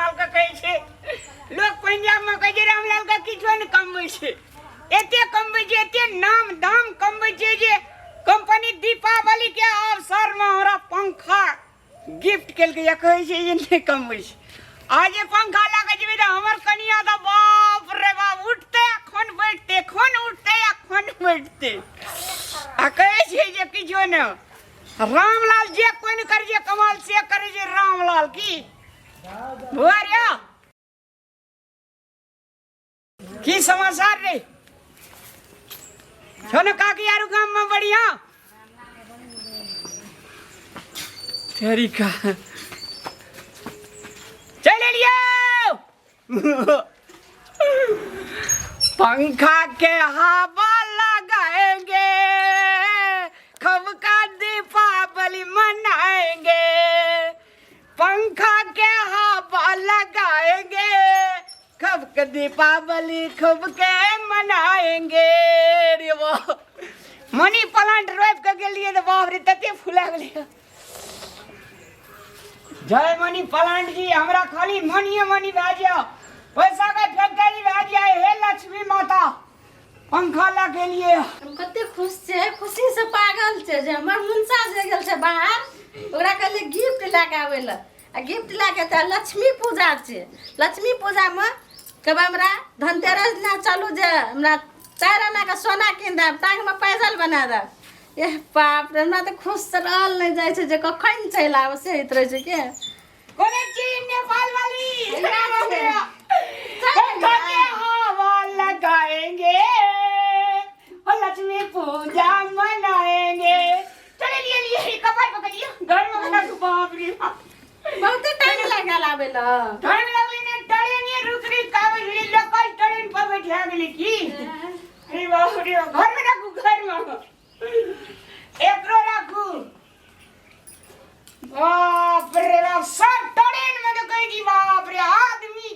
रामलाल के कहै छै लोक पंजाब में कहै छै रामलाल के किछो नहि कमबै छै एते कमबै छै एते नाम दाम कमबै छै जे कंपनी दीपावली के अवसर में हमरा पंखा गिफ्ट केलकै या कहै छै जे नहि कमबै छै आ जे पंखा लऽ कऽ जेबै तऽ हमर कनिया तऽ बाप रे बाप उठतै अखन बैठतै खन उठतै अखन बैठतै आ कहै छै जे किछो नहि रामलाल जे कोइ नहि करै छै कमाल से करै छै रामलाल की बौआ रे की समाचार रे छौ ने काकी आरू गाम में बढ़िया तेरी का चल एलियो पंखा के हवा लगाएंगे खब का दीपावली मनाएंगे पंखा के हवा लगाएंगे खब के दीपावली खूब के मनाएंगे रे वाह मनी प्लांट रोपि के गेलियै तऽ बाप रे तते फुला गेलै जय मनी प्लांट जी हमरा खाली मनिए मनी भए जाओ पैसा के फैक्ट्री भए जाए हे लक्ष्मी माता पंखा लऽ के लिए हम कते खुश छै खुशी से पागल छै जे हमर मुनसा जे गेल छै बाहर ओकरा कहलियै गिफ्ट लए कऽ आबै लए आ गिफ्ट लए कऽ तऽ लक्ष्मी पूजा छै लक्ष्मी पूजामे कहबै हमरा धनतेरस दिना चलू जे हमरा 4 आनाके सोना कीन देब टाँगमे पैजल बना देब एह बाप रे हमरा तऽ खुश से रहल नहि जाइ छै जे कखन चलि आब से होइत रहै छै के बोले चीन नेपाल वाली पंखा के हवा लगाएंगे और लक्ष्मी पूजा मनाएंगे चले लिए लिए कपार पकड़िए घर में बना तू बाप रे बाप बहुते टाइम लागल आबै लए टाइम लगली ने ट्रेन ये रुक रही कावे हुई लोकल ट्रेन पर बैठा गेली की अरे बाप रे घर में रखू घर में एकरो रखू बाप रे बाप सब ट्रेन में तो कही की बाप रे आदमी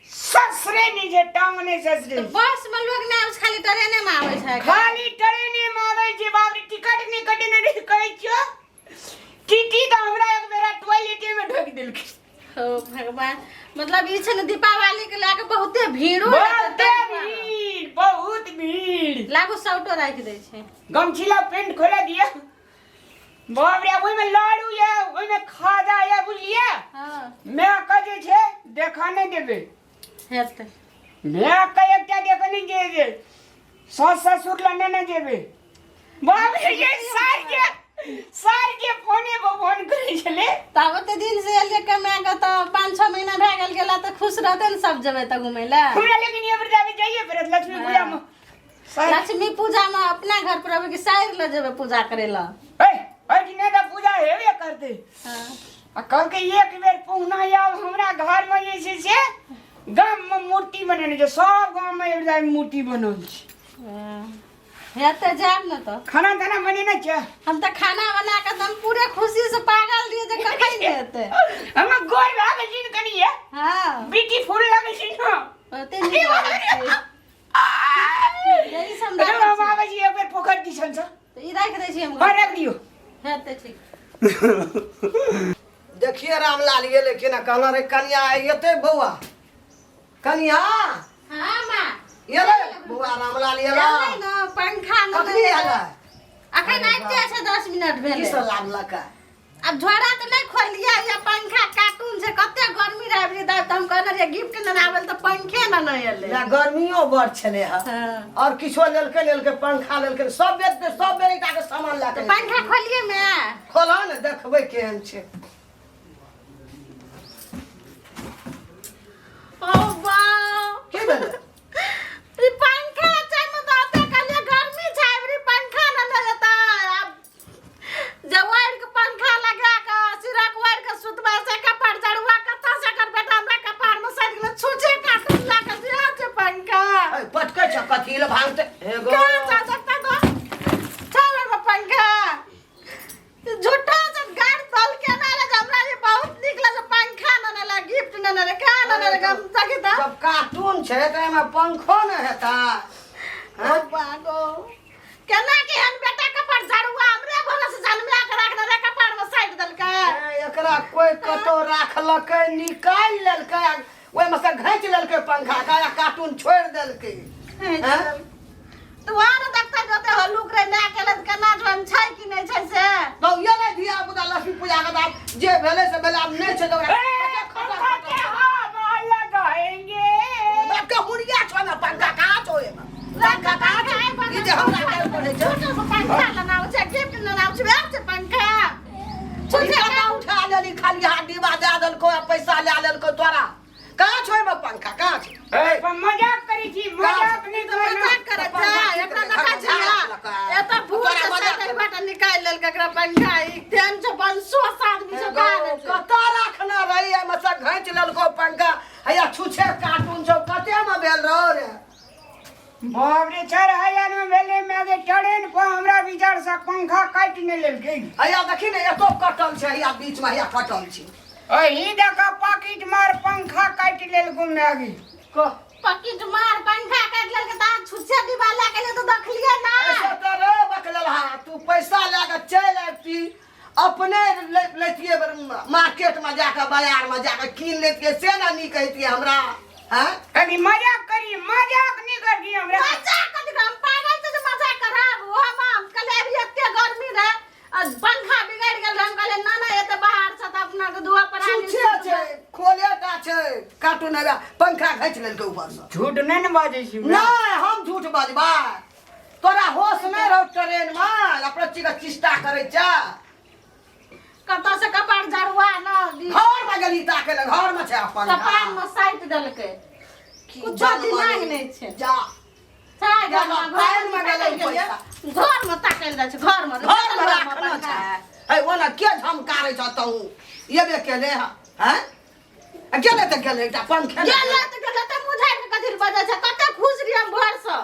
ससरे नहीं छै टांग नहीं ससरे तऽ बस में लोग नहि आबै छै खाली ट्रेने में आबै छै खाली ट्रेने में आबै छै बाप रे टिकट नहीं कटेने रही कहै छियो टीटी तऽ हमरा एक बेरा टॉयलेटे में ढोकि देलकै हो भगवान मतलब ई छै ने दीपावली के लए के बहुते भीड़ो बहुते भीड़ बहुत भीड़ लागू सौटो राखि दै छै गमछी ला पेंट खोला दिया बाप रे ओहिमे लाडू ये ओहिमे खाजा ये बुझलियै हाँ मैं के जे छै देखा नहि देबै हेतै मैं के एकटा देख नहि जेबै सास ससुर लग नहि ने जेबै बाप रे ये सार के सार के फोने पर फोन करै छलै तब ओते दिन से एलियै कमा के तऽ 5-6 महीना भए गेल गेला तऽ खुश रहतै ने सब जेबै तऽ घुमै लए हमरा लेकिन ये बेर जाबे जाइए पड़त लक्ष्मी पूजा में लक्ष्मी पूजा में अपना घर पर अबै कि साइर लऽ जेबै पूजा करै लए ए एहिठिना तऽ पूजा हेबे करतै आ कहलकै एक बेर पहुना आब हमरा घरमे जे छै से गाममे मूर्ति बनेने छै सब गाममे एक जाय मूर्ति बनल छै हेतै जायब ने तऽ खाना ताना बनेने छै हम तऽ खाना बना कऽ एकदम पूरे खुशी से पागल रहियै जे कखन हेतै हमरा गोर भए गेल छै ने कनि ये हँ ब्यूटीफुल लगै छै ने बहुते नीक लागै छै यही सब अरे राखै हम छी। आबै छी एक बेर पोखरि दिसन सँ तऽ ई राखि दै छी हम हँ राखि दियौ हेतै ठीक देखिए रामलाल ये लेकिन कहना रे कनिया एते बौआ कनिया हाँ माँ एलै बौआ रामलाल एलै एलै ने पंखा ने कखनी एलै अखन आबिते छै 10 मिनट की भेलै सब लाबलक आब झोरा तऽ नहि खोललियै या पंखा कार्टून छै कते गर्मी रहै अबरी दाइ तऽ हम कहने रहियै गिफ्ट ने आबल तऽ पंखे ने नहि एलै ना गर्मियो बड़ छलै हँ हाँ। और किछो लेलकै लेलकै पंखा लेलकै सब बेर सब बेर एकटा के सामान लए तऽ के पंखा खोलियै मे खोलऽ ने देखबै केहन छै ओ वाह की भेलै ई पंखा छै ने तऽ ओते कहलियै गर्मी छै अबरी पंखा ने लऽ जेतै आब जब ओढ़ि के पंखा लगा के सिरक ओढ़ि के सुतबै से कपार जरुआ कतऽ से एकर बेटा हमरा कपार मे सटि गेलै छुछे कार्टून लए के दिया छै पंखा ऐ, पटकै छ कथी लए भांगते एगो कहाँ छै देखते तो चल एगो पंखा झूठा से गाड़ दल के ना ले हमरा ये बहुत नीक लगे पंखा ना ना गिफ्ट ना ना का ना ना गम सके त जब कार्टून छै तऽ एहिमे पंखो ने हेतै ओ बागो केना के हन बेटा कपार झड़ुआ हमरे भरोसे जन्मला के रखने रे कपार में साइड देलकै। ए, एकरा कोई कतौ राखलकै, निकालि लेलकै, ओहिमे से घैच लेलकै पंखा के आ कार्टून छोड़ि देलकै। हैं? तू आर देखते जोते हल्लुक रे लए के एलै तऽ केना जन छै कि नहि छै से। तो ये नहि धिया पुता लक्ष्मी पूजा के बाद जे भेलै से भेलै, आब नहि छै तऽ ओकरा ए, पंखा के हवा लगाएंगे। बाप के हुरिया छौ ने, पंखा कहाँ छौ एहिमे? पंखा कहाँ छौ? ई जे हमरा गारि पड़ै छै। छोटो से पंखा लेना छै, गिफ्ट लेना छै, वएह छै पंखा। ई छोटे कतऽ उठा लेली? खाली हाथ डिब्बा दए देलकौ आ पैसा लए लेलकौ तोरा। कहाँ छौ एहिमे पंखा, कहाँ छौ? ए, पर मजाक करै छी, मजाक नहि करना। मजाक करै छै, एकरा देखै छी एतऽ भूत से साइकिल बाटा निकालि लेलकै एकरा पंखा। ई तेहन छै बंसोस आदमी छै, बाहर छै। कतऽ राखने रही, एहिमे से घैच लेलकौ पंखा। हैया छुछे कार्टून छौ। कतेमे भेल रहो रे? बाप रे, 4000 में भेलै माय। ट्रेन पर हमरा विचार से पंखा काटि नहि लेलकै। हैया देखी ने, एतो कटल छै, हैया बीच मे हैया कटल छै। अही देखा, पाकिट मार पंखा काटि लेलको मैगी। कह। पॉकेट मार पंखा काटि लेलकै तऽ छुच्छे डिब्बा लए के एलियै तऽ देखलियै ना। ऐसे तऽ रे बकलेलहा, तू पैसा लए कऽ चलि अबती, अपने लैतियै, मार्केट में जाकऽ, बाजार में जाकऽ कीन लेतियै, से ने नीक हेतियै हमरा। हैं? कभी मजाक करी, मजाक नहीं करती हमरा। मजाक कथी करब? हम पागल छै जे मजाक करब? ओ हम कहलियै अभी एते गर्मी रहै आ पंखा बिगड़ि गेल रहै, हम कहलियै ना ना एते बाहर छै तऽ अपना के दुआ पर छुछे छै, खोले टा छै कार्टून, हैया पंखा घैच लेलकै ऊपर से। झूठ नहीं ने बाजै छी? नहि, हम झूठ बजबै? तोरा होश नहि रहौ ट्रेन मे, अपना चीज के चेष्टा करै छै। कतऽ से कपार जरुआ न घर मे गेली ताकै लए, घर मे छै अपन। कपार मे साटि देलकै। की कुछो बनबै? दिमाग नहि छै। जा। छै जा, घरमे, पानि मे घरमे गेलै ताकै पैसा। घरमे ताकै लए जाइ छै, घरमे। घर मे राखना छै। है ओना के झमकारै छ तू? एबे केले हँ? हैं, आ गेलै तऽ गेलै, एकटा पंखे ने। गेलै तऽ गेलै तऽ मुँह झाड़ि कऽ कथी लए बजै छै? कते खुश रहियै हम भोरसँ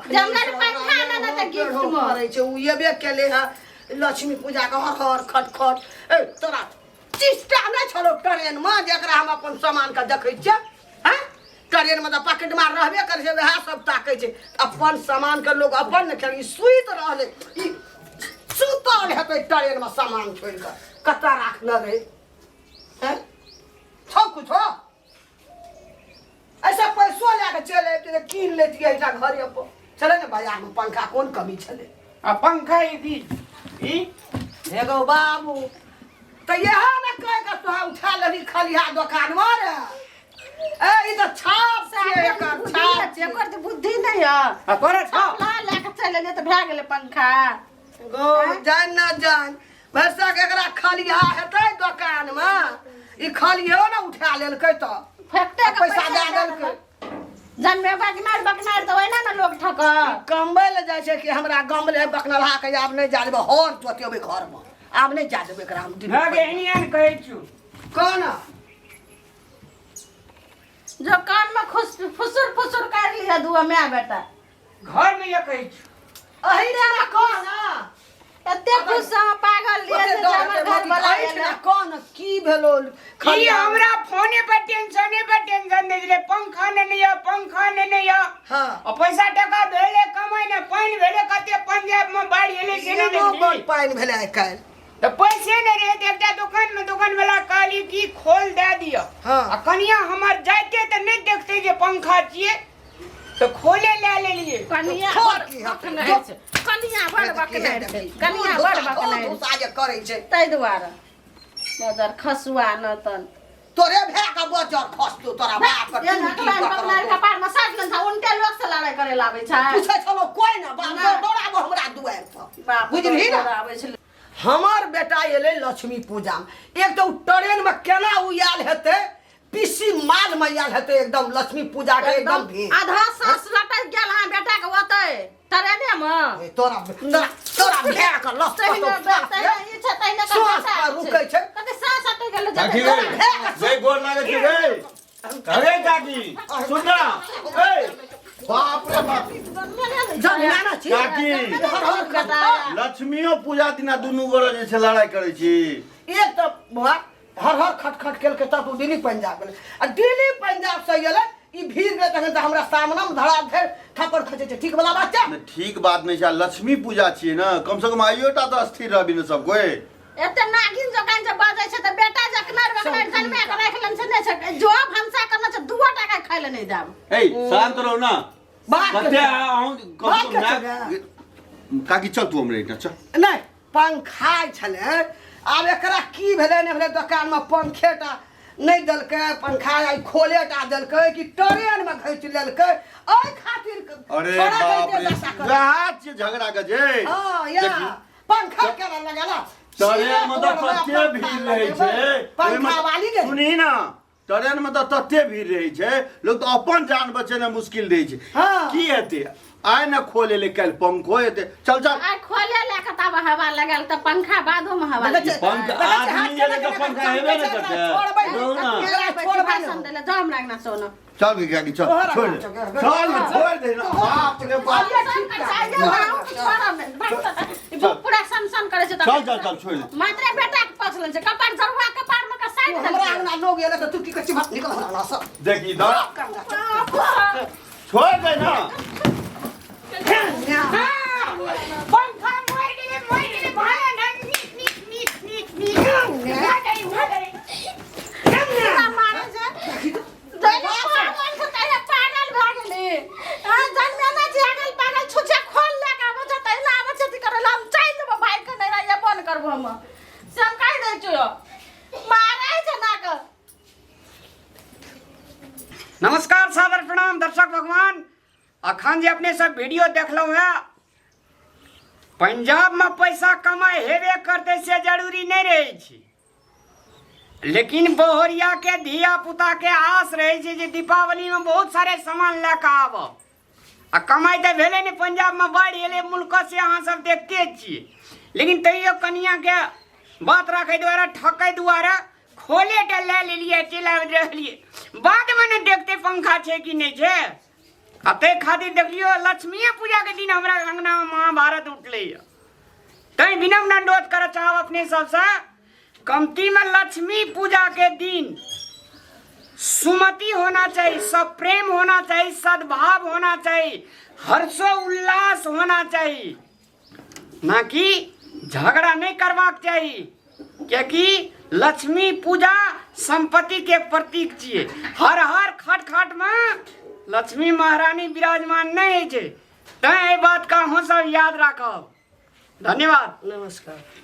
जे हमरा पंखा लेने तऽ गिफ्ट मे। करै छै ओ। एबे केले हँ लक्ष्मी पूजा के हर हर खट खट। ए, तोरा चिष्टा नहि छलो ट्रेन मे जेकरा हम अपन सामान के देखै छियै? हैं, ट्रेन मे तऽ पॉकेट मार रहबे करै छै, वएह सब ताकै छै। अपन सामान के लोग अपन ने खेल। ई सुति रहलै, ई सुतल हेतै ट्रेन मे सामान छोड़ि कऽ। कतऽ राखने रहै? हैं, छौ कुछो? ऐसा पैसो लए कऽ चलि अबितियै तऽ कीन लेतियै एकटा घरे पर। छलै ने बाजारमे पंखा, कोन कमी छलै? आ पंखा ई की ई? हे गौ बाबू, तऽ इएह ने कहि कऽ तोरा उठा लेली खलिहा दोकानमे रे। ए, ई तऽ छाप छियै, एकर छाप छियै। एकर तऽ बुद्धि नहि यऽ। आ तोरा छौ? ला लए कऽ चलि एलियै तऽ भए गेलै पंखा। गौ जान ना जान, भरिसक एकरा खलिहा हेतै दोकानमे, ई खलिहो ने उठा लेलकै तऽ फैक्टे के पैसा दए देलकै। जनमे बकनार बकनार तऽ ओहिना ने लोग ठक। कमबै लए जाइ छै कि हमरा गमले बकनलहा के आब नहि जा देबै, हर जोतेबै घरमे, आब नहि जा देबै एकरा हम दिल्ली। भए गेल, एहन कहै छु। कोना? जो कान में खुस फुसुर फुसुर कर लिया दुआ माय बेटा। घर में ये कहै छु। अही रे, कह ना। एते खुश हम पागल लिए ओते जे डर हमर हेतै घर वाला मौगी, ना कह ना, की भेलो? ई हमरा फोने पर टेंशने पर टेंशन दे दिले, पंखा ने नहीं या, पंखा ने नहीं या। आ पैसा टका भेले कमाई ने, पानि भेले कते पंजाब में, बाढ़ि एलै से नहि एनो बड़ देखली। पानि भेलै आइ काल्हि। तऽ पैसे नहि रहे तऽ एकटा दुकान में दुकान वाला कहली कि खोल दए दिअ। आ कनिया हमर जाइते तऽ नहि देखते जे पंखा छियै, तऽ खोले लए लेलियै। कनिया खोल बड़ की हेतै? बकनाइ छै, कनिया बड़ बकनाइ छै, कनिया बड़ बकनाइ छै। धूसा जे करै छै। ताहि दुआरे बजर खसुआ न तन। तोरे भए के बजर खसतो, तोरा बाप के टूटी पकड़तो। कपार में साटि लेने छै, उनटे लोक से लड़ाइ करे लाबै छै। पूछै छलो कोई ना बाप। नहि। दौड़ाबो हमरा दुआरि पर। बाप बुझलिही ने? आबै छलै। हमर बेटा एलै लक्ष्मी पूजामे, एक तऽ उ ट्रेन में केना उ आयल हेतै, पीसी माल में आयल हेतै, एकदम लक्ष्मी पूजा के एकदम भीड़। आधा साँस लटकि गेल हँ बेटा के ओतै ट्रेने मे। ए, तोरा तोरा तोरा भए के लस तहिना कतौ तहिना ई छै, तहिना के श्वास बेटा पर रुकै छै। कते साँस अटकि गेल काकी जेतै। रे, रे गोर लागै छी रे। अरे काकी, सुन ना। ए, बाप रे बाप। जमाना छी। काकी। लक्ष्मीओ पूजा दिना दुनू गोरे जे छै लड़ाइ करै छी। एक तऽ बौआ हर हर खट खट केलकै तब ओ दिल्ली पंजाब गेलै, आ दिल्ली पंजाब से गेलै ई भीड़ गेलै, तखन तऽ हमरा सामना मे धड़ा धड़ थप्पड़ खसै छै। ठीक वाला बात छै? नहि, ठीक बात नहि छै। आ लक्ष्मी पूजा छियै ने, कम से कम आइयो टा तऽ स्थिर रहबी ने सब कोइ। एते नागिन जकाँ जे बजै छै तऽ बेटा जखने रखने जन्मे के राखि लेने छै नहि छै जो भनसा करना छै दुओ टाका खाइ लए नहि देब। ए, शांत रहो ना। बात कते अहूँ कम बात से कम के ना काकी, चल तू हमरे एहिठाम चल। नहि, पंखा छलै। आब एकरा की भेलै नहि भेलै, दोकानमे पंखे टा नहि देलकै, पंखा आइ खोले टा देलकै कि ट्रेनमे घीच लेलकै, एहि खातिर अरे छोड़ा बाप के रे, दशा कर। वएह छियै झगड़ा के जे। हँ या देखी। पंखा केना लगेला? ट्रेन में तऽ तते भीड़ रहै छै। पंखा वाली के सुनही ना, ट्रेन में तऽ तते भीड़ रहै छै, लोक तऽ अपन जान बचेनाइ मुश्किल रहै छै। हाँ। की हेतै, आइ ने खोले ले, काल्हि पंखो हेतै। चल चल। आइ खोले लए के तब हवा लगल तऽ पंखा बादोमे हवा देखै छियै- पंखा देखै छियै, आदमी हाथ एलै केना तऽ केना पंखा हेबे ने चमकै छै, करतै। छोड़बै रहू ना। एकरा छोड़बै भाषण नहि। देले जाओ हमरा अंगना सोनो। चल गे काकी, चल। तोहर छोड़ आगाँ दे, चल, गे। चल ने, छोड़ दे ना। बाप रे बाप। पूरा सनसन करै छै। चल चल चल, छोड़ दे। मात्रे बेटा के पक्ष लै छै, कपार जरुआ कपार में के साइड तू हमरा अंगना लोग एलै तऽ तू की कहै छी? भाग, निकल हमरा अंगना सँ। देख इधर, छोड़ दे ना। हाँ, पंखा मरि गेलै, मरि गेलै, भाला ना नीक नीक नीक नीक नीक उठा दे, उठा दे। पूरा मारै छै। दैने पागल छै, तहिना पागल भए गेली। हाँ, जन्मेने छै अगल पागल, छुछे खोल लए के आबै छै, तहिना आबै छै अथी करै लए। हम चलि जेबो भागि के, नहि रहैए बन्द करबो हम। से हम कहि दै छियौ। मारै छै ना के। नमस्कार, सादर प्रणाम दर्शक भगवान। अखन जे अपने सब वीडियो देखलहुँ है, पंजाब में पैसा कमाई हेबे करते से जरूरी नहीं रहे छै, लेकिन बहोरिया के धिया पुता के आस रहे छै जे दीपावली में बहुत सारे सामान लए कऽ आबब। आ कमाई तऽ भेलै ने, पंजाब में बाढ़ि एलै मुल्क से अहाँ सब देखते छियै, लेकिन तैयो कनिया के बात राखै दुआरे, ठकै दुआरे खोले टा लए लेलियै, चलि आबि रहलियै। बादमे ने देखते पंखा छै कि नहि छै। आ ताहि खातिर देखलियौ लक्ष्मीए पूजाके दिन हमरा अङ्गनामे महाभारत उठलैए। तैँ विनम्र अनुरोध करऽ चाहब अपने सबसँ, कमतीमे लक्ष्मी पूजाके दिन सुमति होना चाहिए, सब प्रेम होना चाहिए, सद्भाव होना चाहिए, हर्षो उल्लास होना चाहिए, ना कि झगड़ा नहीं करबाक चाही, क्योंकि लक्ष्मी पूजा संपत्ति के प्रतीक छियै। हर हर खट खट में लक्ष्मी महारानी विराजमान नहीं होइ छै। तैं एहि बात के अहूँ सब याद राखब। धन्यवाद। नमस्कार।